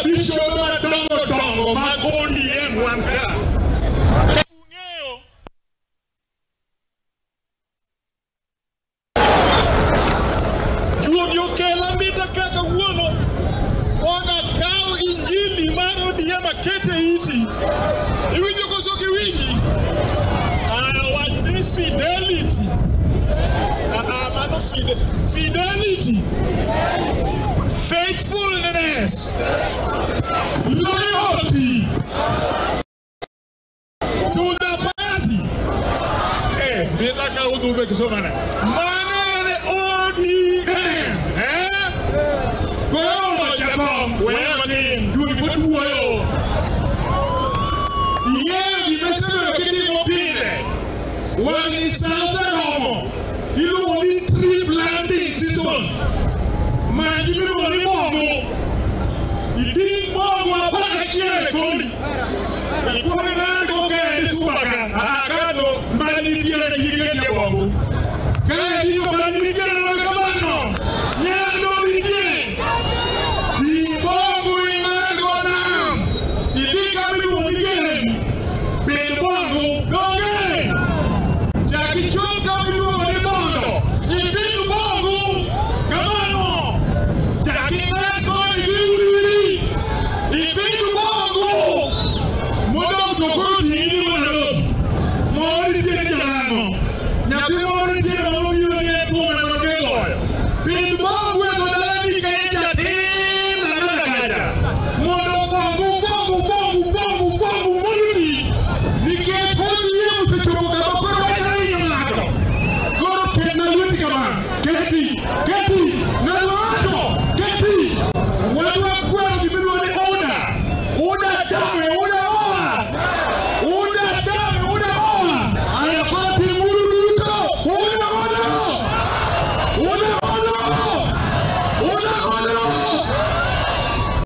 bishobe madongo dongo mag ODM wan ka. Ung'eyo juogi okela mita kaka wuono ona kaw injili mar ODM akete iti. Iwinjo koso ok iwinji? Wach ni fidelity. Mano fidelity. Faithfulness. Loyalty to the party. Nitaka udhube kisoma na. Mano ene ODM. Koro jakom weya matin juogi pod wuoyo. Ing'eyo gima isebedo kitimo pile. Wang' ni sa oseromo. Iluongo ni tree planting season. Many gimiluongo ni bongo. Iting' bongo 11 e kondi. Ikuong ing'ad go kendi subaka. Kado manitiere kik e bongo. Ka iting'o manitiere kamano, nyando nitie. Ting' bongo ing'ad go nam. Idhi kama iluongo ni Gem. Pidh bongo donge. Chak ichop kama iluongo ni Bondo. Ipidh bongo kamano. Chak ing'ad koni gi Uriri. Ipidh bongo. Modong' to koro ting'i Nairobi. Moro nitiere Jalango. Nyathi moro nitiere moro biro ne tuo mane goyo. Pidh bongo e dalani kacha tin Lang'ata kacha. Mondo bongo bongo bongo bongo bongo mondo nikech ODM osechopo kama koro wanyalo hinyo ng'ato. Koro ketna lweti kama. Keti, keti, ng'ato ng'ato, keti. Wadwa kwero gimiluongo ni UDA. UDA dame, UDA oa. UDA dame, UDA oa. Aya koro timuru duto. UDA ono. UDA ono. UDA ono.